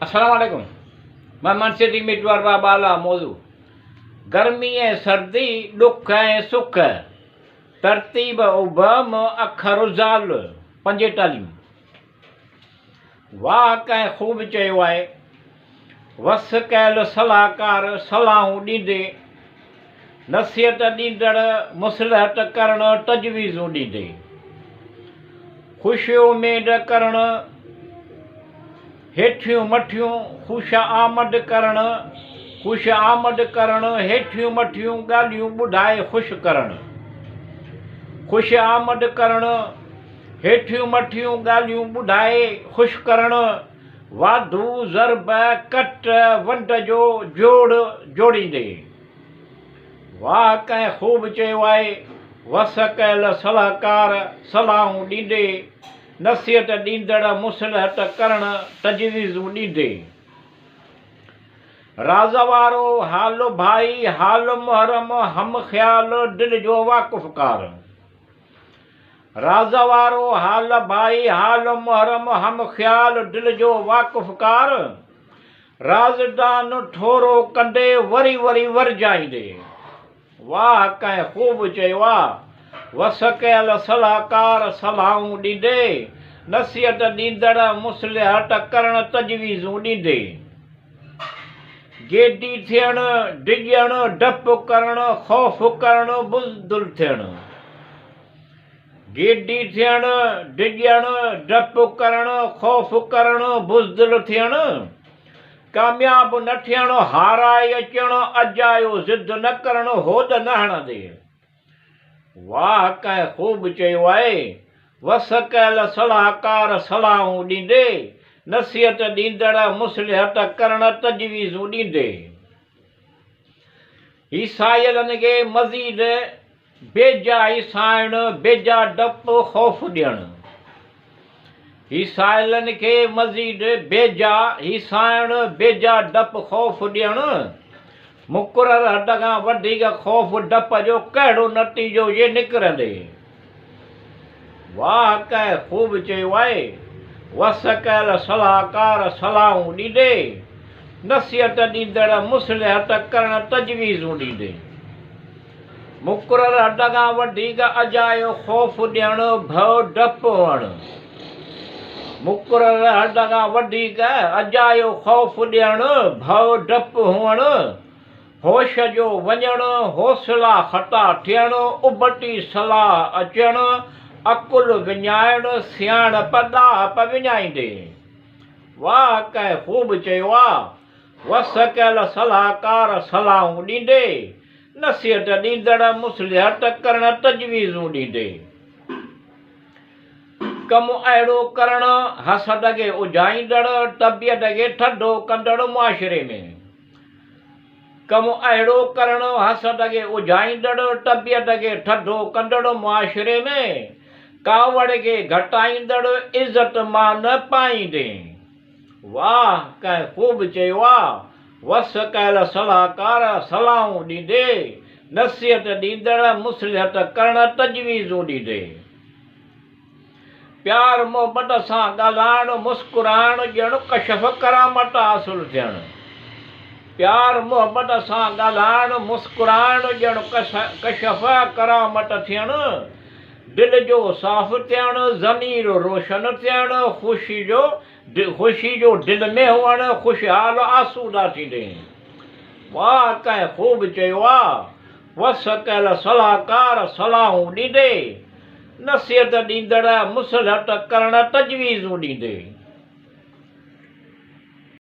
السلام عليڪم مان منشي ميٽوار بابا اعليٰ موضوع گرمي ۽ سردي ڏک ۽ سک ترتيب ابهم اکر زال پنجيتاليهون واهه ڪنهن خوب چيو آهي وس ڪيل صلاحڪار صلاحون ڏيندي نصيحت ڏيندڙ مصلحت ڪرڻ تجويزون ڏيندي خوش اميد ڪرڻ هيٺيون مٺيون خوش آمد ڪرڻ خوش آمد ڪرڻ هيٺيون مٺيون ڳالهيون ٻڌائي خوش ڪرڻ خوش آمد ڪرڻ هيٺيون مٺيون ڳالهيون ٻڌائي خوش ڪرڻ واڌو ضرب ڪٽ ونڊ جو جوڙ جوڙيندي. واهه ڪنهن خوب چيو آهي، وس ڪيل صلاحڪار صلاحون ڏيندي، نصيحت ڏيندڙ مصلحت ڪرڻ تجويزون ڏيندي. راز وارو حال ڀائي حال محرم هم خيال دل جو واقفڪار. راز وارو حال ڀائي حال محرم هم خيال دل جو واقفڪار رازدان ٿورو ڪندي وري وري ورجائيندي واهه ڪنهن خوب چيو آ وس ڪيل صلاحڪار صلاحون ڏيندي نصيحت ڏيندڙ مصلحت ڪرڻ تجويزون ڏيندي گيدي ٿيڻ، ڊڄڻ، ڊپ ڪرڻ، خوف ڪرڻ، بزدل ٿيڻ. گيدي ٿيڻ، ڊڄڻ، ڊپ ڪرڻ، خوف ڪرڻ، بزدل ٿيڻ. ڪامياب نه ٿيڻ، هارائي اچڻ، اجايو ضد نه ڪرڻ، هوڏ نه هڻندي. واهه ڪنهن خوب چيو آهي، وس ڪيل صلاحڪار صلاحون ڏيندي، نصيحت ڏيندڙ مصلحت ڪرڻ تجويزون ڏيندي. هيسايلن کي مزيد بيجا هيسائڻ، بيجا ڊپ خوف ڏيڻ. هيسايلن کي مزيد بيجا هيسائڻ، بيجا ڊپ خوف ڏيڻ. مقرر حد کان وڌيڪ خوف ڊپ جو ڪهڙو نتيجو يي نڪرندي. واهه ڪنهن خوب چيو آهي، وس ڪيل صلاحڪار صلاحون ڏيندي، نصيحت ڏيندڙ مصلحت ڪرڻ تجويزون ڏيندي. مقرر حد کان وڌيڪ اجايو خوف ڏيڻ، ڀؤ ڊپ هئڻ. مقرر حد کان وڌيڪ اجايو خوف ڏيڻ، ڀؤ ڊپ هئڻ، هوش جو وڃڻ، حوصلا خطا ٿيڻ، ابتي صلاح اچڻ، عقل وڃائڻ، سياڻپ ڏاهپ وڃائيندي. واهه ڪنهن خوب چيو آ، وس ڪيل صلاحڪار صلاحون ڏيندي، نصيحت ڏيندڙ مصلحت ڪرڻ تجويزون ڏيندي. ڪم اهڙو ڪرڻ حسد کي اجهائيندڙ، طبيعت کي ٿڌو ڪندڙ معاشري ۾. ڪم اهڙو ڪرڻ حسد کي اجهائيندڙ، طبيعت کي ٿڌو ڪندڙ معاشري ۾. ڪاوڙ کي گهٽائيندڙ، عزت مان پائيندي. واهه ڪنهن خوب چيو آ، وس ڪيل صلاحڪار صلاحون ڏيندي، نصيحت ڏيندڙ مصلحت ڪرڻ تجويزون ڏيندي. پيار محبت سان ڳالهائڻ مسڪرائڻ ڄڻ ڪشف ڪرامت حاصل ٿيڻ. پيار محبت سان ڳالهائڻ مسڪرائڻ ڄڻ ڪشف ڪرامت ٿيڻ. دل جو صاف ٿيڻ، ضمير روشن ٿيڻ، خوشي جو خوشي جو دل ۾ هئڻ، خوشحال آسودا ٿيندين. واهه ڪنهن خوب چيو آ، وس ڪيل صلاحڪار صلاحون ڏيندي، نصيحت ڏيندڙ مصلحت ڪرڻ تجويزون ڏيندي.